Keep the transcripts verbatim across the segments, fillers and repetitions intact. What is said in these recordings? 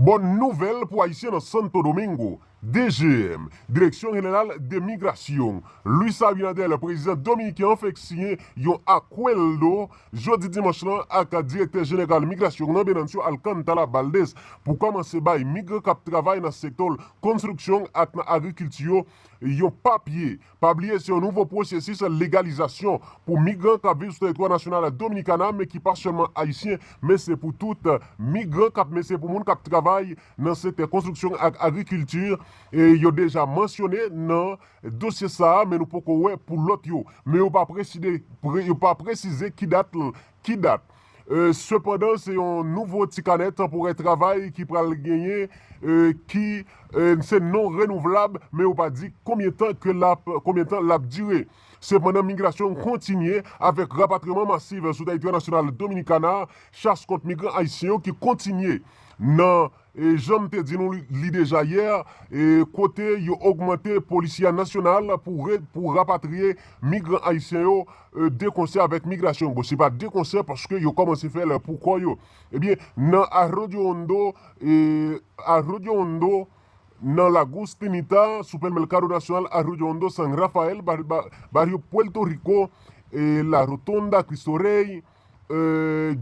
Bòn nouvèl pou Ayisyen nan Santo Domingo. D G M, Direksyon Jeneral de Migrasyon, Luis Abinader, prezidan dominiken an, fèk siyen yon akwèdo jodi dimanch lan ak direktè jeneral migrasyon nan, Venancio Alcántara Valdés, pou kòmanse bay migran k ap travay nan sektè konstriksyon ak nan agrikilti yo yon papye. Pa bliye, se yon nouvo pwosesis legalizasyon pou migran k ap viv sou tèritwa nasyonal Dominikana, men ki pa sèlman Ayisyen, men se pou tout migran k ap, men se pou moun k ap travay nan sektè konstriksyon ak agrikilti. E yo deja mansyone nan dosye sa a, men nou poko wè pou lòt yo. Men yo pa presize, pre- yo pa presize ki dat, ki dat. E, sepandan, se yon nouvo ti kanè tanporè travay ki pral genyen, e, ki, e, se non renouvlab, men yo pa di konbyen tan ke l ap, konbyen tan l ap dire. Sepandan, migrasyon kontinye avèk rapatriman masif sou tèritwa nasyonal Dominikana, chas kont migran ayisyen yo ki kontinye nan, e, jan m te di nou li, li deja yè, e, kote yo ogmante polisya nasyonal pou re- pou rapatriye migran ayisyen yo, e, de konsè avèk migrasyon. Bon, se pa de konsè paske yo kòmanse fè l pou kò yo. Ebyen, nan Arroyo Hondo, e, Arroyo Hondo, nan Lagos Tinita, Supermercado Nacional Arroyo Hondo San Rafael, Bar- Bar- Barrio Puerto Rico, e, La Rotonda, Cristo Rey, e,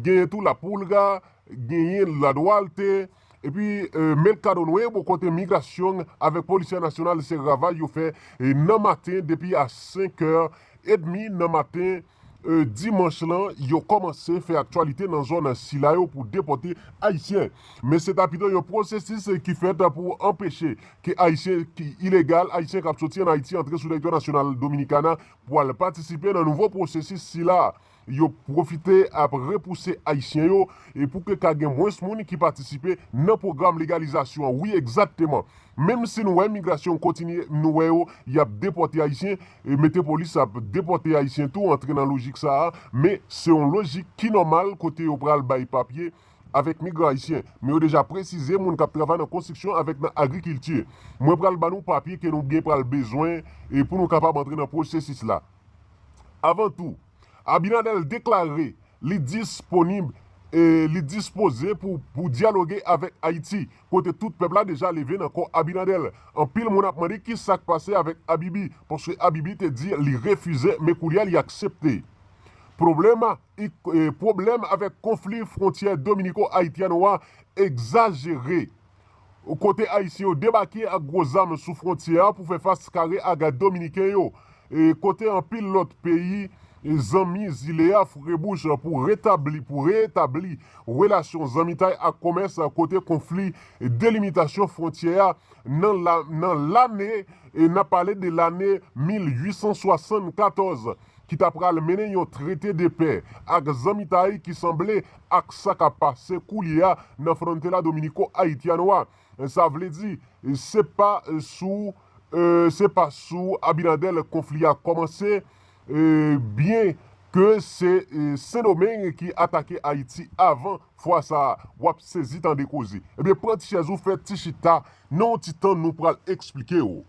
genyen tou La Pulga, genyen La Duarte, epi, e, Mercado Nuevo, kote migrasyon avèk polisya nasyonal se ravaj yo fè, e, nan maten depi a senk è edmi nan maten, e, dimanch lan, yo kòmanse fè aktyalite nan zòn sila yo pou depòte Ayisyen. Men se ta pito yon pwosesis ki fèt pou anpeche ke Ayisyen ki ilegal, Ayisyen k ap soti ann Ayiti, antre sou tèritwa nasyonal Dominikana pou al patisipe nan nouvo pwosesis sila. Yo pwofite ap repouse Ayisyen yo e pou ke ka gen mwens moun ki patisipe nan pwogram legalizasyon an. Wi, egzakteman. Menm si nou wè migrasyon kontinye, nou wè yo, y ap depòte Ayisyen, e Metwopolis ap depòte Ayisyen tou, antre nan lojik sa a, men se yon lojik ki nòmal kote yo pral bay papye avèk migran ayisyen. Men yo deja presize moun k ap travay nan konstriksyon avèk nan agrikilti. Mwen pral ba nou papye ke nou byen pral bezwen e pou nou kapab antre nan pwosesis la. Avan tou, Abinader deklare li disponib e li dispoze pou, pou dyaloge avèk Ayiti, kote tout pèp la deja leve nan kò Abinader. Anpil moun ap mande ki sa k pase avèk Abibi, paske Abibi te di li refize, men koulye a li aksepte. Pwoblèm, i- e, pwoblèm avèk konfli fwontyè Dominico-Haitiano a egzajere. Kote Ayisyen yo debake ak gwo zam sou fwontyè a pou fè fas kare ak Dominiken yo. E kote anpil lòt peyi, e, zanmi zile a foure bouch pou retabli, pou reetabli relasyon zanmitay ak komès kote konfli delimitasyon fwontyè a nan la, nan lane, e n ap pale de lane mil uit san swasannkatòz, ki ta pral mennen yon trete de pè ak zanmitay ki sanble ak sa k ap pase koulye a nan fwontyè Dominico-Haitiano a. Sa vle di, se pa sou, e, se pa sou Abinader konfli a kòmanse, e, byen ke se, e, Sendomeng ki atake Ayiti avan fwa sa a. W ap sezi tande koze. Ebyen, pran ti chèz ou, fè ti chita, nan yon ti tan nou pral eksplike w.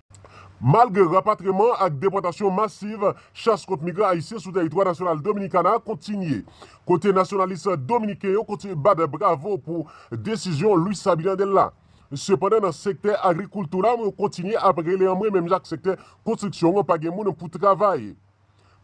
Malgre rapatriman ak depòtasyon masiv, chas kont migran ayisyen sou tèritwa nasyonal Dominikana kontinye, kote nasyonalis dominiken yo kontinye bat bravo pou desizyon Luis Abinader la. Sepandan, nan sektè agrikilti la, yo kontinye ap rele anmwe, menm jan ak sektè konstriksyon an, pa gen moun pou travay.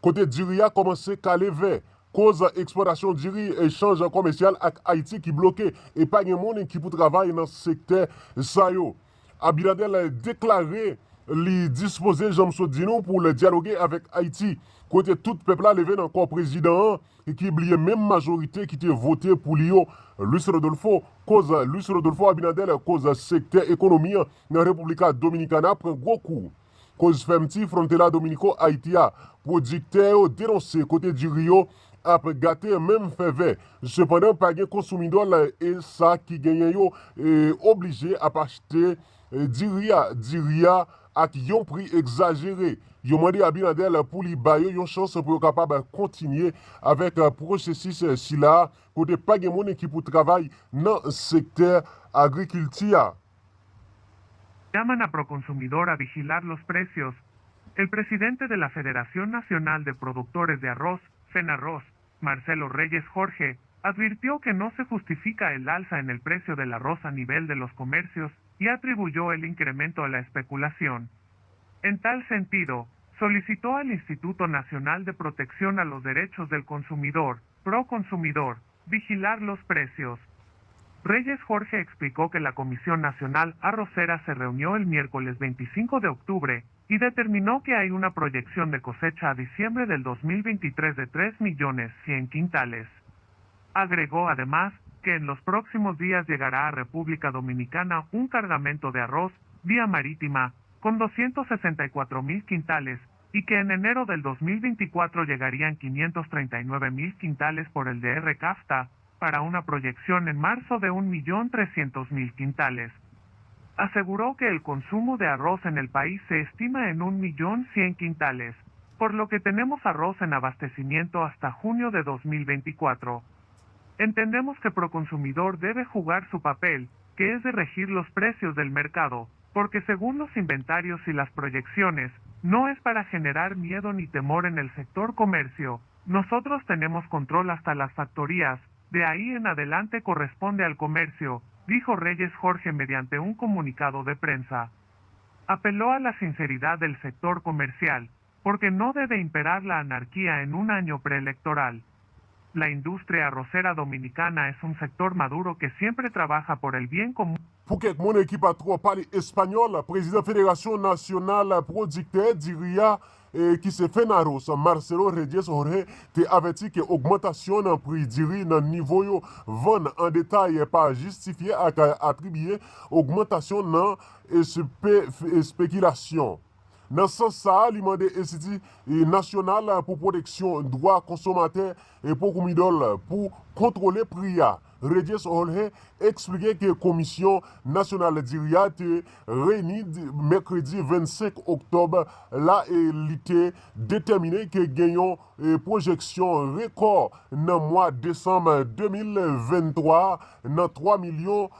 Kote diri a kòmanse kale vè, koz ekspòtasyon diri, echanj kòmèsyal ak Ayiti ki bloke, e pa gen moun ki pou travay nan sektè sa yo. Abinader deklare li dispoze, jan m sot di nou, pou l dyaloge avèk Ayiti, kote tout pèp la leve nan kò prezidan an, ki bliye menm majorite ki te vote pou li yo, Luis Rodolfo, koz Luis Rodolfo Abinader, koz sektè ekonomi an nan República Dominicana pran gwo kou. Koz fèmti fwontyè Dominico-Haiti a, pwodiktè yo denonse kote diri yo ap gate menm fè vè. Sepandan, pa gen konsumidò e sa ki genyen yo, e, oblije ap achte, e, diri a, diri a ak yon pri egzajere. Yo mande Abinader pou li ba yo yon chans pou yo kapab kontinye avèk, e, pwosesis, e, sila, kote pa gen moun ki pou travay nan sektè agrikilti a. Llaman a Proconsumidor a vigilar los precios. El presidente de la Federación Nacional de Productores de Arroz, FENARROZ, Marcelo Reyes Jorge, advirtió que no se justifica el alza en el precio del arroz a nivel de los comercios y atribuyó el incremento a la especulación. En tal sentido, solicitó al Instituto Nacional de Protección a los Derechos del Consumidor, Proconsumidor, vigilar los precios. Reyes Jorge explicó que la Comisión Nacional Arrocera se reunió el miércoles veinticinco de octubre y determinó que hay una proyección de cosecha a diciembre del dos mil veintitrés de tres millones cien quintales. Agregó además que en los próximos días llegará a República Dominicana un cargamento de arroz vía marítima con doscientos sesenta y cuatro mil quintales y que en enero del dos mil veinticuatro llegarían quinientos treinta y nueve mil quintales por el D R CAFTA, para una proyección en marzo de un millón trescientos mil quintales. Aseguró que el consumo de arroz en el país se estima en un millón cien quintales, por lo que tenemos arroz en abastecimiento hasta junio de dos mil veinticuatro. Entendemos que Proconsumidor debe jugar su papel, que es de regir los precios del mercado, porque según los inventarios y las proyecciones, no es para generar miedo ni temor en el sector comercio. Nosotros tenemos control hasta las factorías, de ahí en adelante corresponde al comercio, dijo Reyes Jorge mediante un comunicado de prensa. Apeló a la sinceridad del sector comercial, porque no debe imperar la anarquía en un año preelectoral. La industria arrocera dominicana es un sector maduro que siempre trabaja por el bien común. Pou kèk moun ki pa twò pale espanyòl, prezidan Federasyon Nasyonal Pwodiktè Diri a, e, ki se Fenaros, Marcelo Reyes Jorge, te avèti ke ogmantasyon nan pri diri nan nivo yo vann an detay pa jistifye ak atribiye ogmantasyon nan espe, espekilasyon. Nan sans sa a, li mande Enstiti Nasyonal pou Pwoteksyon Dwa Konsomatè e Pwokoumidòl pou kontwole pri a. Reyes Jorge eksplike ke Komisyon Nasyonal Diri a te reyini mèkredi vennsenk oktòb la e li te detèmine ke gen yon pwojeksyon rekò nan mwa desanm de mil venntwa nan twa milyon,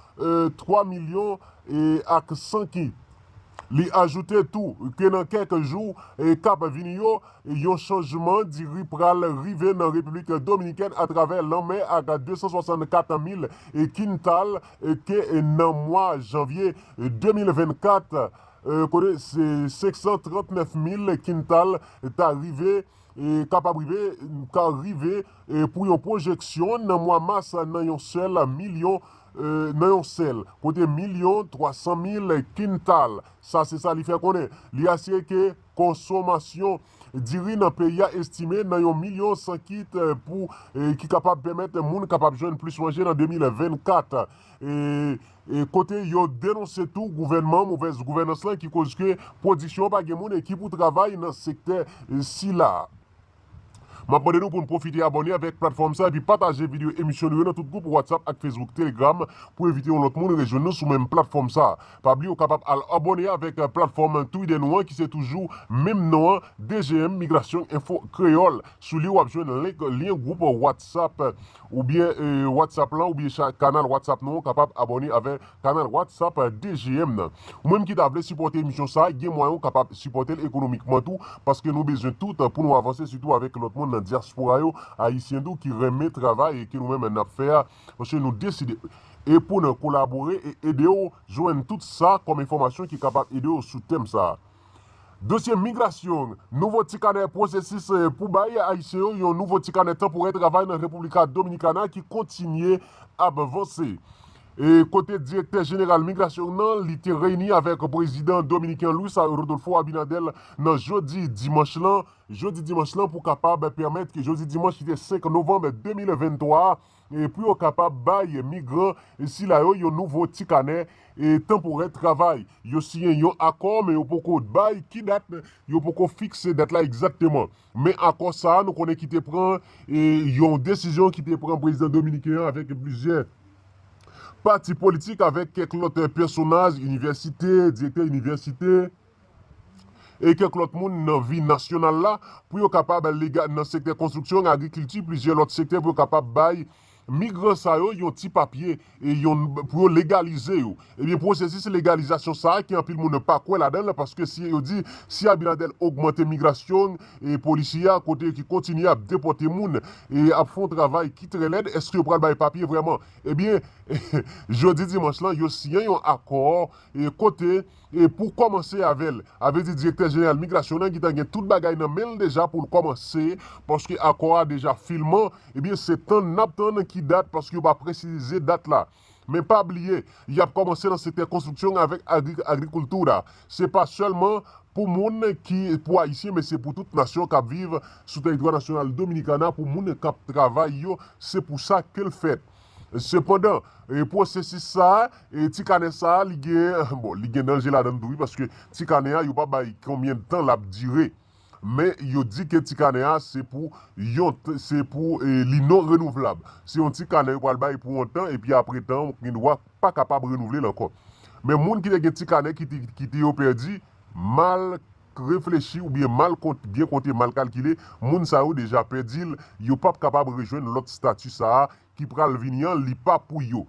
twa milyon ak san ki. Li ajoute tou ke nan kèk jou k ap vini yo, yon chanjman diri pral rive nan Repiblik Dominikèn atravè lanmè ak de san swasannkat mil kintal ke nan mwa janvye de mil vennkat, kote se senk san trannèf mil kintal ta rive, kapab rive, ka rive pou yon pwojeksyon nan mwa mas nan yon sèl milyon, nan yon sèl, kote milyon twa san mil kintal. Sa se sa li fè konnen. Li asire ke konsomasyon diri nan peyi a estime nan yon milyon san kit pou, ki kapab pèmèt moun kapab jwenn plis manje nan de mil vennkat. E, e kote yo denonse tou gouvènman, movèz gouvènans lan ki koz ke pwodiksyon pa gen moun e ki pou travay nan sektè sila. M ap mande nou pou n pwofite abòne avèk platfòm sa epi pataje videyo emisyon nou yo nan tout gwoup WhatsApp ak Facebook, Telegram pou evite yon lòt moun rejwenn nou sou menm platfòm sa. Pa bliye ou kapab al abòne avèk platfòm Twitter nou an ki se toujou menm non an, D G M Migrasyon Enfo Kreyòl. Sou li w ap jwenn link, lyen gwoup WhatsApp oubyen WhatsApp lan oubyen kanal WhatsApp nou an, ou kapab abòne avèk kanal WhatsApp D G M nan. Ou menm ki ta vle sipòte emisyon sa a, gen mwayen ou kapab sipòte l ekonomikman tou, paske nou bezwen tout pou nou avanse, sitou avèk lòt moun nan dyaspora yo, ayisyen tou ki renmen travay e ke nou menm n ap fè a, paske nou deside e pou n kolabore e ede w jwenn tout sa kòm enfòmasyon ki kapab ede w sou tèm sa a. Dosye migrasyon, nouvo ti kanè pwosesis pou bay ayisyen yo yon nouvo ti kanè tanporè travay nan República Dominicana ki kontinye ap vanse. E kote direktè jeneral migrasyon nan, li te reyini avèk prezidan dominiken Luis Rodolfo Abinader nan jodi dimanch lan, jodi dimanch lan pou kapab pèmèt ke jodi dimanch ki te senk novanm de mil venntwa a, e pou yo kapab bay migran sila yo yon nouvo ti kanè e tanporè travay. Yo siyen yon akò, men yo poko bay ki dat, yo poko fikse dat la egzakteman. Men akò sa a, nou konnen ki te pran, e yon desizyon ki te pran prezidan dominiken an avèk plizyè pati politik, avèk kèk lòt pèsonaj, inivèsite, direktè inivèsite, e kèk lòt moun nan vi nasyonal la, pou yo kapab lega-, nan sektè konstriksyon, agrikilti, plizyè lòt sektè, pou yo kapab bay migran sa yo yon ti papye e yon, pou yo legalize yo. Ebyen, pwosesis legalizasyon sa a, ki anpil moun pa kwè ladan l, paske si yo di, si Abinader ogmante migrasyon e polisi a, kote ki kontinye ap depòte moun e ap fè yon travay ki trè lèd, èske yo pral bay papye vrèman? Ebyen, jodi dimanch lan, yo siyen yon akò e kote e pou kòmanse avè l. A vle di, direktè jeneral migrasyon an gentan gen tout bagay nan men l deja pou l kòmanse, paske akò a deja filman, ebyen, se tann n ap tann ki dat, paske yo pa presize dat la. Men pa bliye, y ap kòmanse nan sektè konstriksyon avèk agri-, agrikilti a. Se pa sèlman pou moun ki, pou Ayisyen, men se pou tout nasyon k ap viv sou teritwa nasyonal Dominikana, pou moun k ap travay yo, se pou sa ke l fèt. Sepandan, e pwosesis sa a, e ti kanè sa a, li gen, bon, li gen danje ladan l tou wi, paske ti kanè a, yo pa bay konbyen tan l ap dire. Men yo di ke ti kanè a, se pou yon, se pou e, li non renouvlab. Se yon ti kanè yo pral bay pou yon tan, epi apre tan, ou gen dwa pa kapab renouvle l ankò. Men moun ki te gen ti kanè ki te, ki te yo pèdi, mal reflechi oubyen mal kont, byen konte, mal kalkile, moun sa yo deja pèdi l, yo p ap kapab rejwenn lòt estati sa a ki pral vini an, li pa pou yo.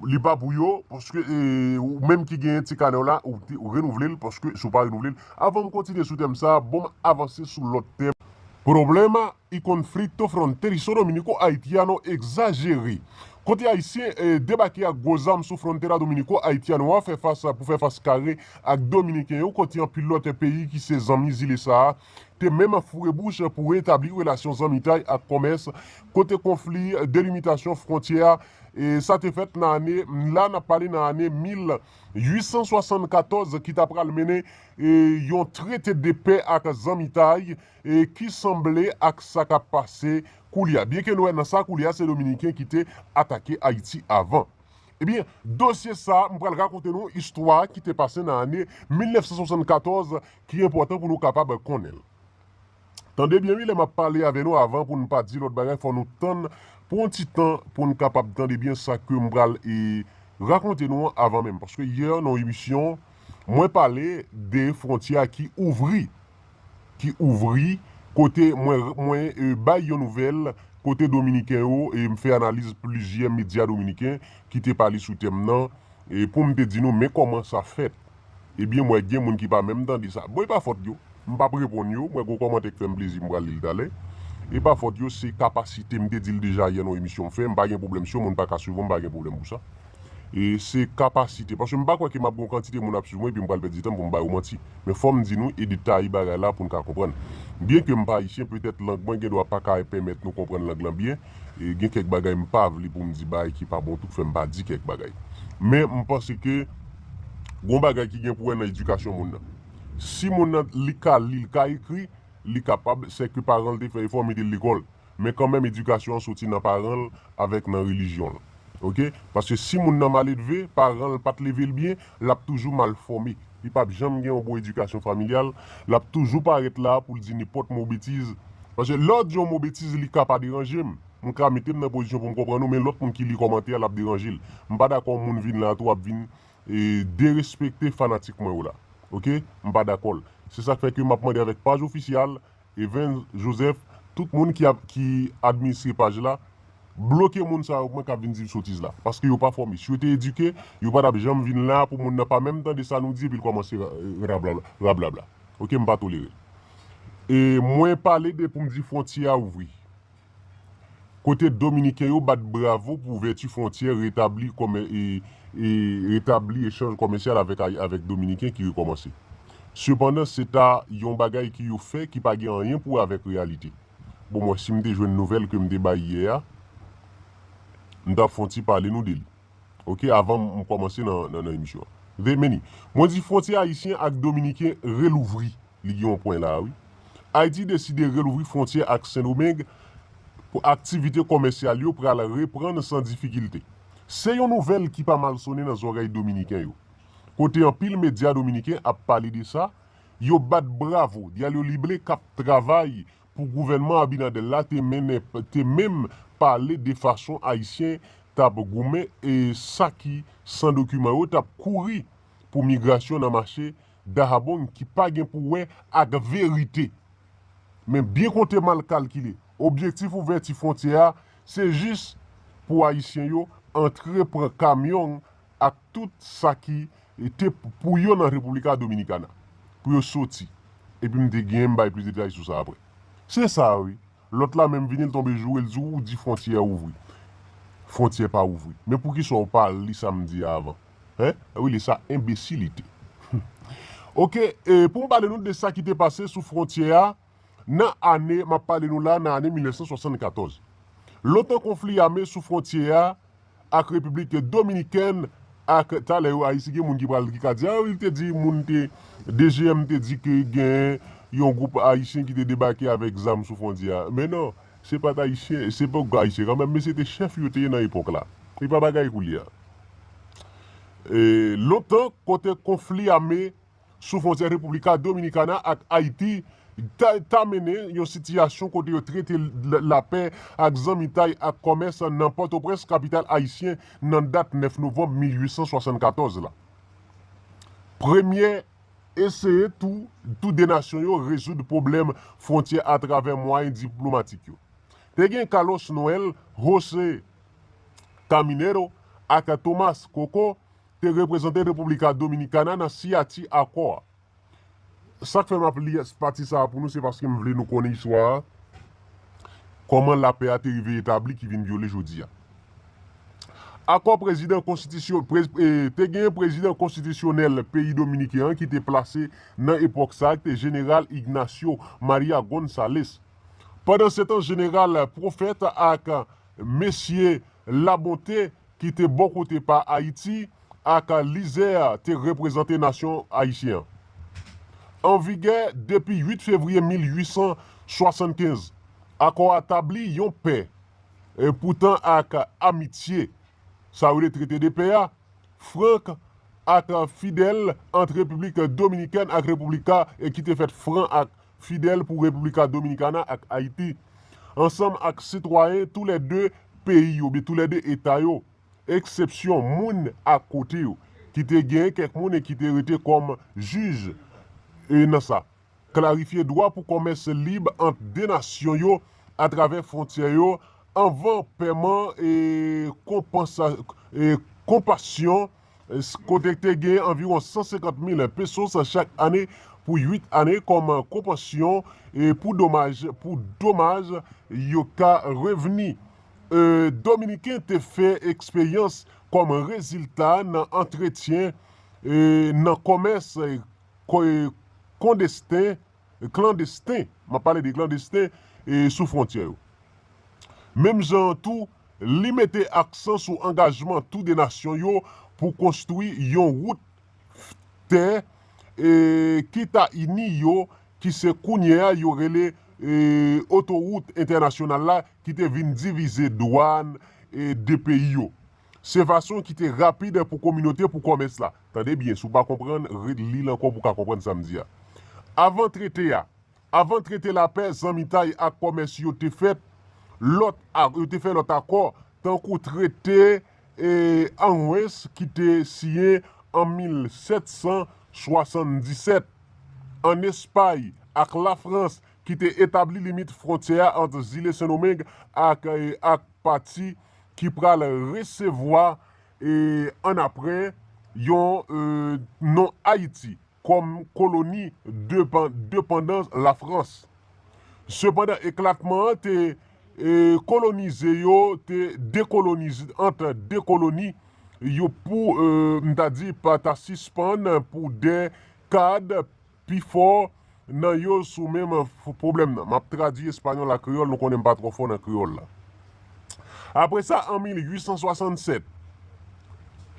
Li pa pou yo, paske e, ou menm ki genyen ti kanè w la, ou, te- ou renouvle l, paske si w pa renouvle l, avan m kontinye sou tèm sa a, bon m avanse sou lòt tèm. Problema y conflitto fronterizo dominico-haitiano exagere. Kote Ayisyen e, debake ak gwo zam sou frontera Dominico-Haitiano a fè fas pou fè fas kare ak Dominiken yo, kote anpil lòt peyi ki se zanmi zile sa a te menm foure bouch pou retabli relasyon zanmitay ak kòmès, kote konfli delimitasyon fwontyè a, e sa te fèt nan ane, la n ap pale nan ane mil uit san swasannkatòz ki ta pral mennen e, yon trete de pè ak zanmitay e, ki sanble ak sa k ap pase koulye a. Byenke nou wè nan sa koulye a, se Dominiken ki te atake Ayiti avan. Ebyen, dosye sa a, m pral rakonte nou istwa ki te pase nan ane mil nèf san swasannkatòz ki enpòtan pou nou kapab konnen l. Tande byen wi, lè m ap pale avè nou avan pou n pa di lòt bagay, fò nou tann pou yon ti tan pou n kapab tande byen sa ke m pral e, rakonte nou an avan menm. Paske yè nan yon emisyon, mwen pale de fwontyè a ki ouvri, ki ouvri, kote mwen, mwen e, bay yon nouvèl, kote Dominiken yo, e m fè analiz plizyè medya dominiken ki te pale sou tèm nan, e pou m te di nou, men kòman sa fèt. Ebyen, m wè gen moun ki pa menm tande sa. Bon, e pa fòt yo. M p ap reponn yo. M wè gon kòmantè k fè m plezi, m pral li l talè. E pa fòt yo, se kapasite. M te di l deja yè nan yon emisyon m fè. M pa gen pwoblèm si yon moun pa ka swiv mwen, m pa gen pwoblèm pou sa. E se kapasite. Paske m pa kwè ke m ap gon kantite moun ap swiv mwen epi m pral pèdi tan m pou m ba yo manti. Men fò m di nou e detaye bagay la pou n ka konprann. Byenke m pa ayisyen, petèt lang mwen gen dwa pa ka pèmèt nou konprann lang lan byen. E gen kèk bagay m pa vle pou m di bagay ki pa bon tou k fè m pa di kèk bagay. Men m panse ke gon bagay ki gen pou wè nan edikasyon moun nan. Si moun nan li ka li, li ka ekri, li kapab, sèke paran l te fè efò mete l lekòl. Men kanmenm edikasyon an soti nan paran l avèk nan relijyon l. Oke? Paske si moun nan maledve, paran l pa t leve l byen, l ap toujou mal fòme. Li p ap janm gen yon bon edikasyon familyal, l ap toujou parèt la pou l di nenpòt mo betiz. Paske lè w di yon mo betiz, li ka pa deranje m. M ka mete m nan pozisyon pou m konprann ou, men lòt moun ki li kòmantè a, l ap deranje l. M pa dakò moun vin la tou ap vin e, derespekte fanatik mwen yo la. Oke? M pa dakò l. Se sa k fè ke m ap mande avèk paj ofisyal, Evens Joseph, tout moun ki ap, ki administre paj la, bloke moun sa yo mwen k ap vin di sotiz la. Paske yo pa fòme. Si yo te edike, yo pa t ap janm vin la pou moun nan pa menm tande sa nou di epi l kòmanse ra-, rablabla, rablabla. Oke, m pa tolere l. E mwen pale de pou m di fwontyè a ouvri. Kote Dominiken yo bat bravo pou ouvèti fwontyè, retabli kòmè-, e, e, retabli echanj kòmèsyal avèk Ay-, avèk Dominiken ki rekòmanse. Sepandan, se ta yon bagay ke yo fè ki pa gen anyen pou wè avèk reyalite. Bon, mwen, si m te jwenn nouvèl ke m te bay yè a, m t ap fè yon ti pale nou de li. Oke, avan m kòmanse nan, nan, nan emisyon an. Vemeni, mwen di fwontyè ayisyen ak dominiken relouvri. Li gen yon pwen la, wi. Ayiti deside relouvri fwontyè ak Sendomeng pou aktivite kòmèsyal yo pral reprann san difikilte. Se yon nouvèl ki pa mal sonnen nan zòrèy dominiken yo. Kote anpil medya dominiken ap pale de sa, yo bat bravo, dyal yo lible k ap travay pou gouvènman Abinader la te mennen, te menm pale de fason Ayisyen t ap goumen e sa ki san dokiman yo t ap kouri pou migrasyon nan mache Dahabong ki pa gen pou wè ak verite. Men byen konte mal kalkile, objektif ouvèti fwontyè a, se jis pou Ayisyen yo antre pran kamyon ak tout sa ki te pou yo nan República Dominicana, pou yo soti. Epi m te gen, m bay plis detay sou sa apre. Se sa, wi. Lòt la menm vini, l tonbe joure, l di, "Ou di fwontyè ouvri. Fwontyè pa ouvri." Men poukisa w pa li sa m di a avan? Hein? Wi, li sa enbesilite. Ok, e pou m pale nou de sa ki te pase sou fwontyè a, nan ane, m ap pale nou la, nan ane mil nèf san swasannkatòz. Lontan konfli ame sou fwontyè a ak Repiblik Dominikèn, ak talè yo, Ayiti, gen moun ki pral, ki ka di, "Ah, wi, te di, moun te, D G M te di ke gen yon gwoup Ayisyen ki te debake avèk zam sou fwontyè a." Men non, se pa t Ayisyen, se pa Ayisyen kanmenm, men se te chèf yo te ye nan epòk la. E pa bagay koulye a. E, lontan, kote konfli ame sou fwontyè República Dominicana ak Ayiti, ta, ta mennen yon sitiyasyon kote yo trete l-, lapè ak zanmitay ak kòmès nan Pòtoprens, kapital ayisyen, nan dat nèf novanm mil uit san swasannkatòz la. Premye, eseye tou, tou de nasyon yo rezoud pwoblèm fwontyè atravè mwayen diplomatik yo. Te gen Carlos Noel, José Caminero ak Tomás Coco, te reprezante República Dominicana nan siyati akò a. Sa k fè m ap li pati sa a pou nou, se paske m vle nou konnen istwa a, kòman lapè a te rive etabli ki vin vyole jodi a. Akò prezidan konstitisyon-, prez-, e, te gen prezidan konstitisyonèl peyi dominiken an ki te plase nan epòk sa a, ki te Jeneral Ignacio Maria González. Pandansetan, Jeneral Prophète ak Mesye Labonté ki te bò kote pa Ayiti, ak Lizè te reprezante nasyon ayisyen an. An vigè depi uit fevriye mil uit san swasannkenz, akò a tabli yon pè, e, poutan ak amitye, sa yo rele trete de pè a, frank ak fidèl ant Repiblik Dominikèn ak República, e ki te fèt fran ak fidèl pou República Dominicana ak Ayiti, ansanm ak sitwayen toulède peyi yo, oubyen toulède eta yo, eksepsyon moun ak kote yo, ki te gen kèk moun e ki te rete kòm jij, e, nan sa. Klarifye dwa pou kòmès lib ant de nasyon yo atravè fwontyè yo anvan pèman e konpansa-, e konpasyon, e s-, kote te gen anviwon san senkant mil pesos chak ane pou uit ane kòm konpansyon, e pou domaj, pou domaj yo ka revni. E, Dominiken te fè eksperyans kòm rezilta nan antretyen, e, nan kòmès, e, ko-, e, kondesten, klandesten, m ap pale de klandesten, e, sou fwontyè yo. Menm jan an tou, li mete aksan sou angajman tou de nasyon yo pou konstwi yon wout tè, e, ki ta ini yo, ki se kounye a yo rele, e, otowout entènasyonal la, ki te vin divize dwàn, e, de peyi yo. Se fason ki te rapid pou kominote, pou kòmès la. Tande byen, si w pa konprann, re-, li l ankò pou w ka konprann sa m di a. Avan trete a, avan trete lapè, zanmitay ak kòmès yo te fèt, lòt a-, yo te fè lòt akò, tankou trete, e, Anjouanès ki te siyen an mil sèt san swasanndisèt, ann Espay ak Lafrans ki te etabli limit fwontyè a ant zile Sendomeng ak, e, ak pati ki pral resevwa, e, annapre yon, e, non Ayiti kòm koloni depan-, depandans Lafrans. Sepandan, eklatman an te, e, kolonize yo, te dekolonize, ant de koloni yo pou, e, m ta di, pa ta sispann pou de kad pifò nan yo sou menm f-, pwoblèm nan. M ap tradui espanyòl a kreyòl, nou konnen m pa twò fò nan kreyòl la. Apre sa, an mil uit san swasannsèt,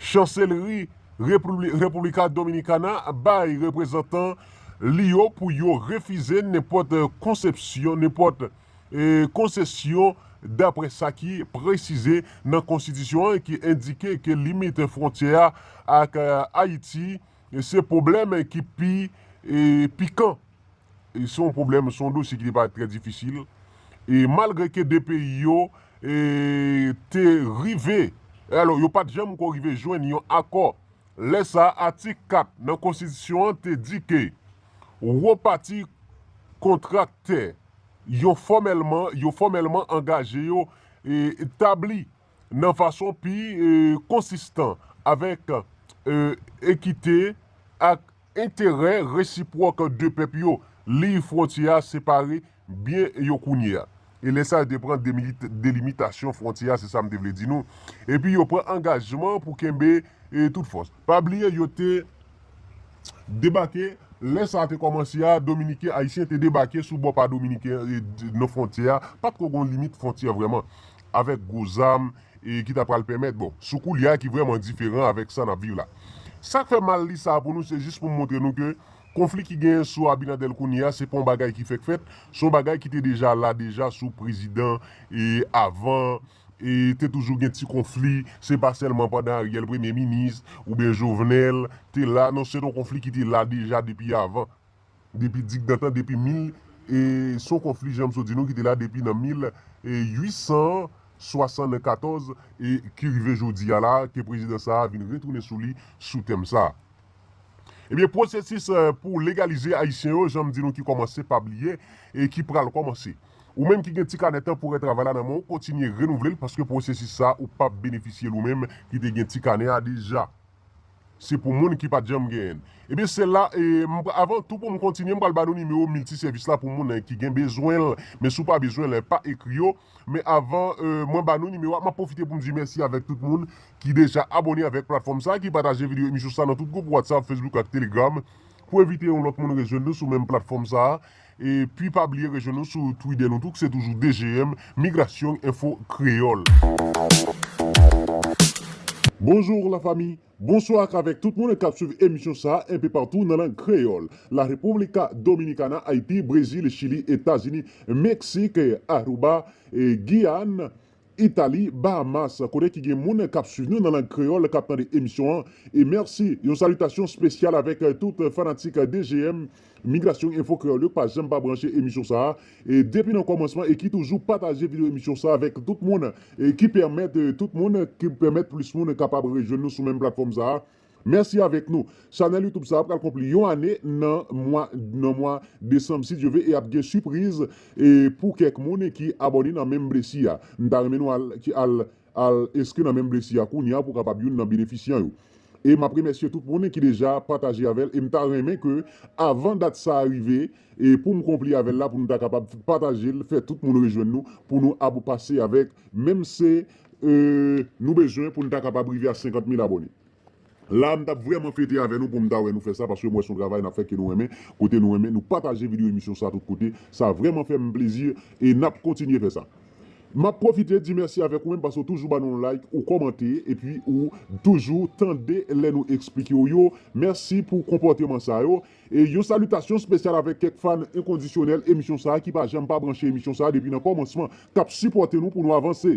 chanselri Repibli-, República Dominicana bay reprezantan li yo pou yo refize nenpòt konsepsyon, nenpòt, e, konsesyon, dapre sa ki presize nan konstitisyon an, ki endike ke limit fwontyè a ak, e, Ayiti, e, se pwoblèm ki pi, e, pikan. E se yon pwoblèm, se yon dosye ki te parèt trè difisil. E malgre ke de peyi yo, e, te rive, alò, yo pa t janm ko rive jwenn yon akò. Lè sa a, atik kat nan konstitisyon an te di ke wo pati kontraktè yo fòmèlman, yo fòmèlman angaje yo, e, tabli nan fason pi, e, konsistan avèk, e, ekite ak enterè resipwòk de pèp yo. Liy fwontyè a separe byen yo kounye a. E lè sa yo te pran demili-, delimitasyon fwontyè a, se sa m te vle di nou. Epi yo pran angajman pou kenbe, e, tout fòs. Pa bliye, yo te debake, lè sa a te kòmanse a, Dominiken, Ayisyen te debake sou bò pa Dominiken, e, d-, nan fwontyè a. Pa t ko gon limit fwontyè vrèman, avèk gwo zam, e ki ta pral pèmèt, bon, sou koulye a ki vrèman diferan avèk sa n ap viv la. Sa k fè m al li sa a pou nou, se jis pou m montre nou ke konfli ki genyen sou Abinader kounye a, se pa yon bagay ki fèk fèt, se yon bagay ki te deja la deja sou prezidan, e avan, e te toujou gen ti konfli, se pa sèlman pandan Ariel premye minis, oubyen Jovenel te la, non, se yon konfli ki te la deja depi avan. Depi digdantan, depi mil, e se yon konfli, jan m sot di nou, ki te la depi nan mil uit san swasannkatòz, e ki rive jodi a la, ke prezidan sa a vin retounen sou li, sou tèm sa a. Ebyen, pwosesis, e, pou legalize Ayisyen yo, jan m di nou, ki kòmanse, pa bliye, e ki pral kòmanse. Ou menm ki gen ti kanè tanporè travay la nan men w, kontinye renouvle l, paske pwosesis sa a, ou p ap benefisye l ou menm ki te gen ti kanè a deja. Se pou moun ki pa t janm genyen l. Ebyen, se la, e, m, avan tou pou m kontinye, m pral ba nou nimewo miltisèvis la pou moun, e, ki gen bezwen l. Men si w pa bezwen l, pa ekri yo. Men avan, e, mwen ba nou nimewo a, m ap pwofite pou m di mèsi avèk tout moun ki deja abòne avèk platfòm sa a, ki pataje videyo emisyon sa a nan tout gwoup WhatsApp, Facebook ak Telegram, pou envite yon lòt moun rejwenn nou sou menm platfòm sa a. Epi pa bliye rejwenn nou sou Twitter nou tou, ki se toujou D G M, Migrasyon Enfo Kreyòl. Bonjour la famille. Bonswa ak avèk tout moun k ap swiv emisyon sa a enpe patou nan lang kreyòl. La República Dominicana, Ayiti, Brezil, Chili, Etazini, Meksik, Aruba, e, Giyàn, Itali, Bahamas, kote ki gen moun k ap swiv nou nan lang kreyòl, k ap tande emisyon an. E mèsi, yon salitasyon espesyal avèk, e, tout fanatik D G M, Migrasyon Enfo Kreyòl yo, k pa janm pa branche emisyon sa a. E depi nan kòmansman, e ki toujou pataje videyo emisyon sa a avèk tout moun, e ki pèmèt, e, tout moun, ki pèmèt plis moun kapab rejwenn nou sou menm platfòm sa a. Mèsi avèk nou. Chanèl YouTube sa a pral konpli yon ane nan mwa, nan mwa desanm, si Dye ve, e ap gen sipriz, e pou kèk moun ki abòne nan menm blesi a. M ta renmen nou al, ki al, al enskri nan menm blesi a kounye a pou kapab youn nan benefisyan yo. E m ap remèsye tout moun ki deja pataje avè l. E m ta renmen ke avan dat sa a rive, e pou m konpli avè l la, pou nou ta kapab pataje l, fè tout moun rejwenn nou, pou nou ap pase avèk, menm se, e, nou bezwen pou nou ta kapab rive a senkant mil abòne. La, m t ap vrèman fete avè nou pou m ta wè nou fè sa, paske m wè se yon travay n ap fè ke nou renmen, kote nou renmen, nou pataje videyo emisyon sa tout kote. Sa vrèman fè m plezi e n ap kontinye fè sa. M ap pwofite di mèsi avèk ou menm paske w toujou ba nou yon like, ou kòmante, epi ou toujou tande lè nou eksplike w yo. Mèsi pou konpòteman sa yo. E yon salitasyon espesyal avèk kèk fan enkondisyonèl emisyon sa a ki pa janm pa branche emisyon sa a depi nan kòmansman, k ap sipòte nou pou nou avanse.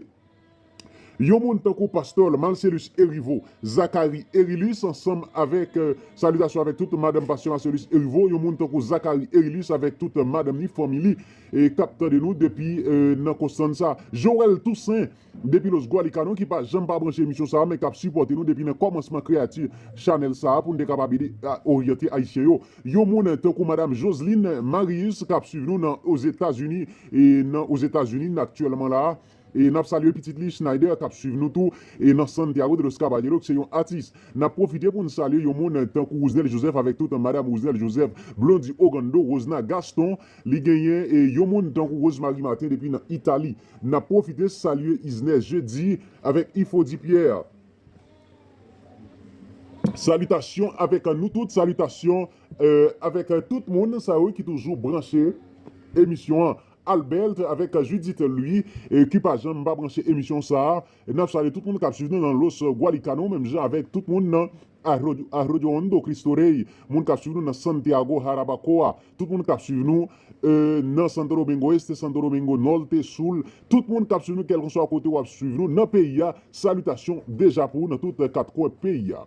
Yon moun tankou pastè Marcellus Erivo, Zacharie Erilus, ansanm avèk, euh, salitasyon avèk tout madanm pastè Marcellus Erivo, yon moun tankou Zacharie Erilus avèk tout madanm ni fanmi li, e k ap tande nou depi, euh, nan Constanza. Joël Toussaint, depi Los Gualicanos, ki pa janm pa branche emisyon sa a, men k ap sipòte nou depi nan kòmansman kreyati chanèl sa a pou n te kapab ede a oryante Ayisyen yo. Yon moun tankou madanm Joseline Marius, k ap swiv nou nan Ozetazini, e nan Ozetazini aktyèlman la a. E n ap salye pitit li, Schneider, k ap swiv nou tou, e nan Santiago de los Caballeros, ki se yon atis. N ap pwofite pou n salye yon moun tankou Rosenel Joseph avèk tout madanm Rosenel Joseph, Blondy Ogando, Rosna Gaston, li genyen, e yon moun tankou Rosemary Martin depi nan Itali. N ap pwofite salye Isner Jeudi avèk Ifodi Pierre. Salitasyon avèk nou tout, salitasyon, euh, avèk tout moun sa yo ki toujou branche emisyon an. Albert avèk Judith Louis, e ki pa janm pa branche emisyon sa a. E n ap salye tout moun k ap swiv nou nan Los Gualicanos, menm jan avèk tout moun nan Arroyo, Arroyo Hondo, Cristo Rey, moun k ap swiv nou nan Santiago, Jarabacoa, tout moun k ap swiv nou, e, nan Santo Domingo Este, Santo Domingo Norte, Sul, tout moun k ap swiv nou, kèlkeswa kote w ap swiv nou nan peyi a, salitasyon deja pou ou nan tout kat kwen peyi a.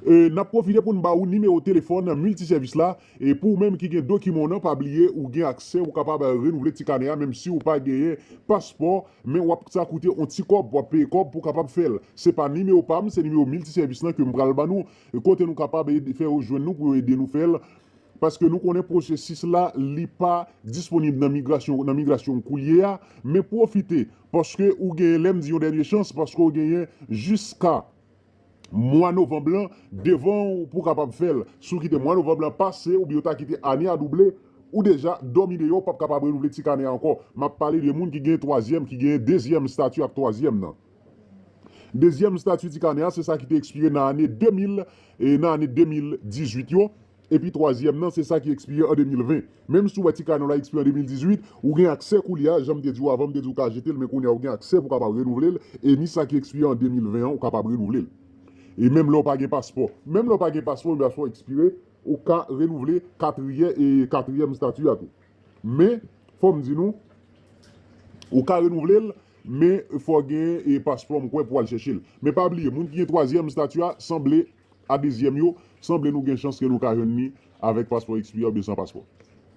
E, n ap pwofite pou n ba ou nimewo telefòn miltisèvis la. E pou ou menm ki gen dokiman w nan, pa bliye ou gen aksè, ou kapab renouvle ti kanè a, menm si ou pa genyen paspò, men w ap, sa koute yon ti kòb, w ap peye kòb pou w kapab fè l. Se pa nimewo pa m, se nimewo miltisèvis lan ke m pral ban nou, e kote nou kapab ede, fè yo jwenn nou pou yo ede nou fè l. Paske nou konnen pwosesis la, li pa disponib nan migrasyon, nan migrasyon koulye a, men pwofite, paske ou genyen, lè m di yon dènye chans, paske ou genyen jiska mwa novanm lan devan w pou w kapab fè l. Si w kite mwa novanm lan pase, oubyen w ta kite ane a double, ou deja dòmi deyò, w p ap kapab renouvle ti kanè a ankò. M ap pale de moun ki gen twazyèm, ki gen dezyèm estati ak twazyèm nan. Dezyèm estati ti kanè a, se sa ki te ekspire nan ane de mil, e nan ane de mil dizuit yo. Epi twazyèm nan, se sa ki ekspire an de mil ven. Menm si w wè ti kanè w la ekspire an de mil dizuit, ou gen aksè koulye a, jan m te di w avan, m te di w ka jete l, men kounye a ou gen aksè pou w kapab renouvle l, e ni sa ki ekspire an de mil ven an, ou kapab renouvle l. E menm lè w pa gen paspò. Menm lè w pa gen paspò, men paspò ekspire, ou ka renouvle katriyè-, e katriyèm estati a tou. Men, fò m di nou, ou ka renouvle l, men fò gen, e, paspò, m kwè, pou al chèche l. Men pa bliye, moun ki gen twazyèm estati a, sanble a dezyèm yo, sanble nou gen chans ke nou ka jwenn li avèk paspò ekspire oubyen san paspò.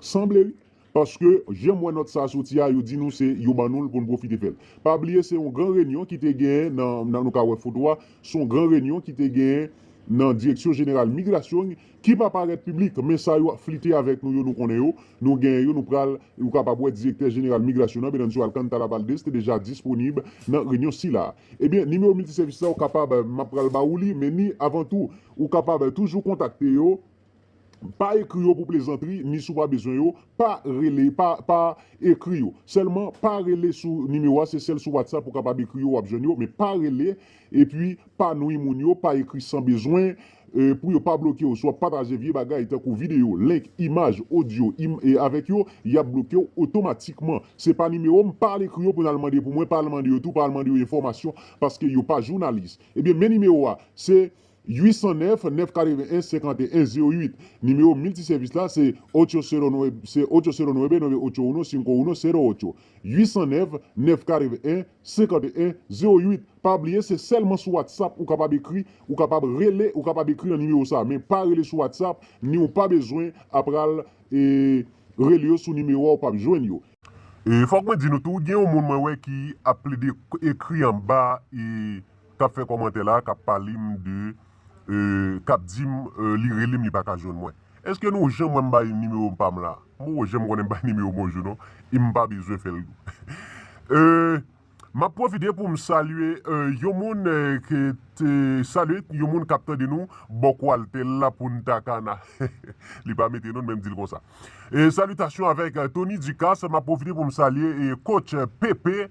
Sanble, wi. Paske, jan m wè nòt sa a soti a, yo di nou se yo ban nou l pou n pwofite fè l. Pa bliye, se yon gran reyinyon ki te genyen nan, nan, nou ka wè foto a, se yon gran reyinyon ki te genyen nan Direksyon Jeneral Migrasyon ki pa parèt piblik, men sa yo ap flite avèk nou yo, nou konnen yo, nou genyen yo, nou pral, ou kapab wè direktè jeneral migrasyon nan, Venancio Alcantara Valdez, te deja disponib nan reyinyon sila. Ebyen, nimewo miltisèvis la, ou kapab, m ap pral ba ou li, men ni avan tou, ou kapab toujou kontakte yo, pa ekri yo pou plezantri, ni si w pa bezwen yo, pa rele, pa, pa ekri yo. Sèlman, pa rele sou nimewo a, se sèl sou WhatsApp ou kapab ekri yo, w ap jwenn yo, men pa rele, epi pa nwi moun yo, pa ekri san bezwen, e, pou yo pa bloke w. Si w ap pataje vye bagay, tankou videyo, link, imaj, odyo, im-, e avèk yo, y ap bloke w otomatikman. Se pa nimewo m, pa al ekri yo pou n al mande pou mwen, pa al mande yo tou, pa al mande yo enfòmasyon, paske yo pa jounalis. Ebyen, men nimewo a, se uit san nèf, nèf katreven en, senkanteyen zewo uit. Nimewo miltisèvis la, se ocho cero nueve, se ocho cero nueve, nueve ocho uno, cinco uno cero ocho. Uit san nèf, nèf katreven en, senkanteyen zewo uit. Pa bliye, se sèlman sou WhatsApp ou kapab ekri, ou kapab rele, ou kapab ekri nan nimewo sa a. Men pa rele sou WhatsApp, ni ou pa bezwen apral, e, rele yo sou nimewo a, ou p ap jwenn yo. E fòk mwen di nou tou, gen yon moun mwen wè ki ap plede k-, ekri anba, e k ap fè kòmantè la, k ap pale m de, e, k ap di m, e, li rele m, li pa ka jwenn mwen. Èske nou janm wè m bay nimewo pa m la? M poko janm konnen m bay nimewo m yon jou, non. E m pa bezwen fè l tou. E, m ap pwofite pou m salye, e, yon moun, e, ke te salye yon moun k ap tande nou, bò kwal tè l la Punta Cana. Li pa mete non, men m di l konsa. E salitasyon avèk, e, Tony Ducasse, m ap pwofite pou m salye, e, coach Pepe,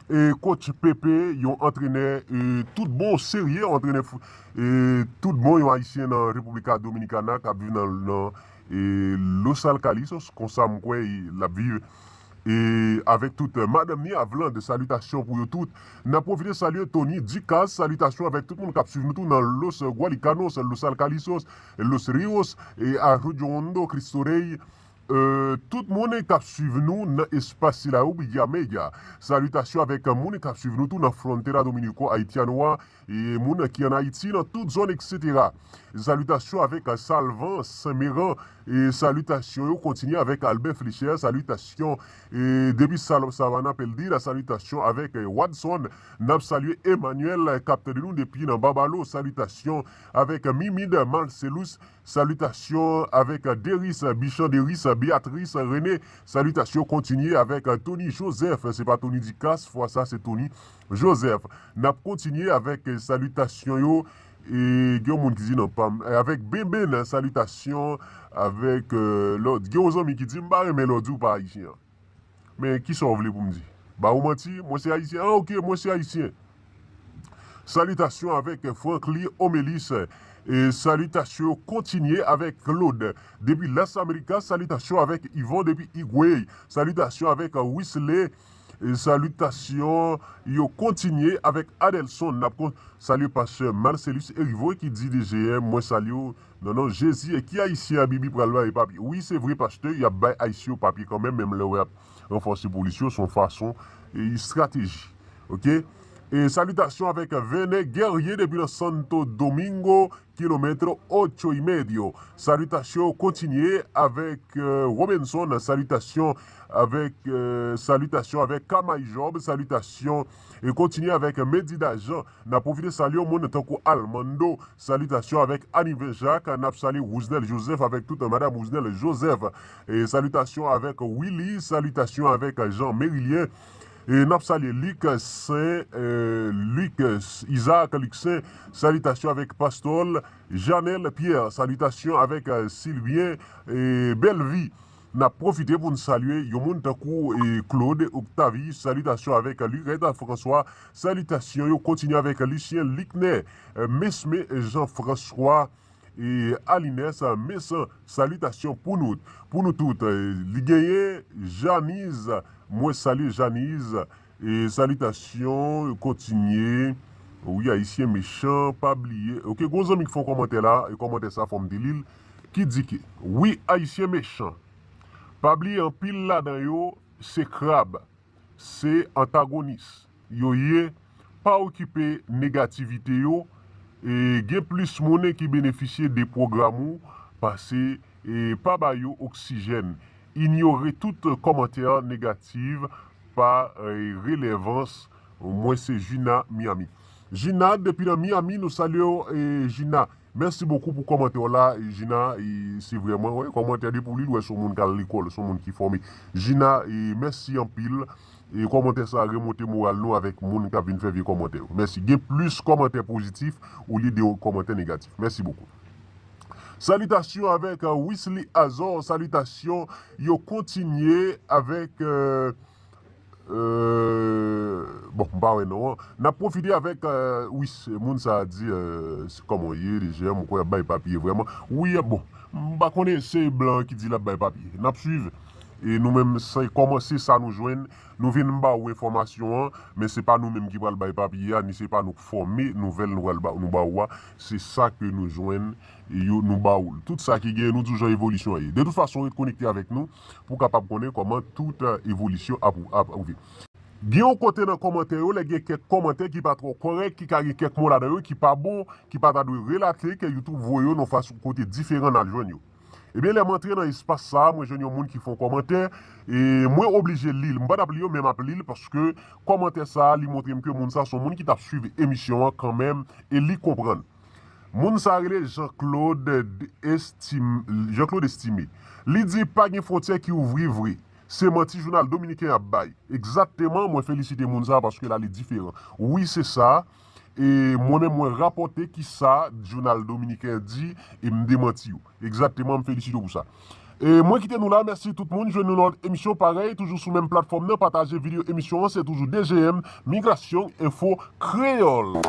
e, coach Pepe, yon antrenè, e, tout bon, serye, yon antrenè fou, e, tout bon, yon ayisyen nan República Dominicana k ap viv nan, nan, e, Los Alcalizos, konsa m kwè, e, l ap viv. E avèk tout, e, madanm ni Avland, salitasyon pou yo tout. N ap pwofite salye Tony Ducasse, salitasyon avèk tout moun k ap swiv nou tou nan Los Gualicanos, Los Alcalizos, Los Ríos, e Arroyo Hondo, Cristo Rey, e, tout moun k ap swiv nou nan espas sila yo, Media Media. Salitasyon avèk moun k ap swiv nou tou nan Frontera Dominico Haitiano a, e moun ki ann Ayiti, nan tout zòn, etsetera. Salitasyon avèk Salvan Senmeran, e salitasyon yo kontinye avèk Albert Flecher, salitasyon, e depi Sal-, Savannah Perdida, salitasyon avèk, e, Wadson. N ap salye Emmanuel, k ap tande nou depi nan Babalo, salitasyon avèk Mimid Marcelus, salitasyon avèk Deris, Bichan Deris, Beatrice René, salitasyon kontinye avèk Tony Joseph, se pa Tony Ducasse, fwa sa se Tony Joseph. N ap kontinye avèk salitasyon yo, e gen yon moun ki di non pa m, avèk Benben, salitasyon avèk, e, lòd. Gen yon zanmi ki di m pa renmen lè w di w pa ayisyen an. Men kisa w vle pou m di? Ba ou manti, mwen se ayisyen. Ah, ok, mwen se ayisyen. Salitasyon avèk Franklin Omelis. E salitasyon yo kontinye avèk Claude. Depi Las Americas, salitasyon avèk Yvon depi Higüey. Salitasyon avèk Wisley. E salitasyon yo kontinye avèk Adelson. N ap kon-, salye pastè Marcellus Erivo ki di D J M, mwen salye w nan non Jezi. E ki ayisyen Abibi pral bay papye? Wi, se vre, pastè, y ap bay ayisyen yo papye kanmenm, menm lè w ap ranfòse polis yo, se yon fason, e, estrateji. Ok? E salitasyon avèk Vene Guerrier depi nan Santo Domingo, kilomèt ocho y medio. Salitasyon kontinye avèk euh, Robinson, salitasyon avèk euh, salitasyon avèk Kamay Job, salitasyon e kontinye avèk Medida Jean. N ap pwofite salye yon moun tankou Almando, salitasyon avèk Aniven Jacques, n ap salye Rouznel Joseph avèk tout madanm Rouznel Joseph. E salitasyon avèk Willy, salitasyon avèk Jean Merilien. E n ap salye Lik Sen, euh, Lik Isaac Lik Sen, salitasyon avèk Pastòl Janel Pierre, salitasyon avèk euh, Sylvien e Bèlvi. N ap pwofite pou n salye yon moun tankou e Claude Octavie, salitasyon avèk Lurette François, salitasyon yo kontinye avèk Lucien Licner, euh, Mesme Jean François, e Alines Mesan, salitasyon pou nou, pou nou tout. E li genyen Janiz, mwen salye Janiz, e salitasyon kontinye. Wi, Ayisyen mechan, pa bliye. Ok, gon zanmi ki fè yon kòmantè la, e kòmantè sa fò m te li l, ki di ke, wi, Ayisyen mechan, pa bliye anpil ladan yo se krab, se antagonis yo ye, pa okipe negativite yo, e gen plis moun ki benefisye de pwogram ou pase e pa ba yo oksijèn. Inyore tout kòmantè negatif pa e relevans. Mwen se Gina Miami. Gina, depi nan Miami, nou salye w, e Gina. Mèsi bokou pou kòmantè w la, Gina. E se vrèman, wè, kòmantè depi w li l, wè, se yon moun k al lekòl, se yon moun ki fòme. Gina, e mèsi anpil. E kòmantè sa a remonte moral nou avèk moun k ap vin fè vye kòmantè yo. Mèsi. Gen plis kòmantè pozitif olye de kòmantè negatif. Mèsi bokou. Salitasyon avèk euh, Wesley Azor. Salitasyon yo kontinye avèk euh, euh, bon, m pa wè non an. N ap pwofite avèk euh, wi, se moun sa a di euh, se kòman w ye, lejè, m kwè ap bay papye vrèman. Wi, bon, m pa konnen se blan ki di l ap bay papye. N ap swiv. E nou menm, se kòman se sa nou jwenn, nou vin ba ou enfòmasyon an, men se pa nou menm ki pral bay papye a, ni se pa nou k fòme nouvèl nou pral ba, nou ba ou a. Se sa ke nou jwenn, e yo, nou ba ou l. Tout sa ki genyen, nou di w jan evolisyon an ye. De tout fason, ret konekte avèk nou pou w kapab konnen kòman tout euh, evolisyon ap, ap rive. Gen yon kote nan kòmantè yo, lè gen kèk kòmantè ki pa twò kòrèk, ki ka gen kèk mo ladan yo ki pa bon, ki pa ta dwe relate, ke YouTube voye yo nan fason kote diferan n al jwenn yo. Ebyen, lè m antre nan espas sa a, mwen jwenn yon moun ki fè yon kòmantè, e mwen oblije li l. M pa t ap li yo, men m ap li l, paske kòmantè sa a, li montre m ke moun sa a se yon moun ki t ap swiv emisyon an kanmenm, e li konprann. Moun sa a rele Jean-Claude Estim-, Jean-Claude Estimé. Li di, pa gen fwontyè ki ouvri vre. Se manti jounal dominiken ap bay. Egzakteman, mwen felisite moun sa a paske l ale diferan. Wi, se sa. E mwen menm, mwen rapòte ki sa jounal dominiken di e m demanti yo. Egzakteman, m felisite w pou sa. E mwen kite nou la, mèsi tout moun. Jwenn nou nan lòt emisyon parèy, toujou sou menm platfòm nan. Pataje videyo emisyon an, se toujou D G M, Migrasyon Enfo Kreyòl.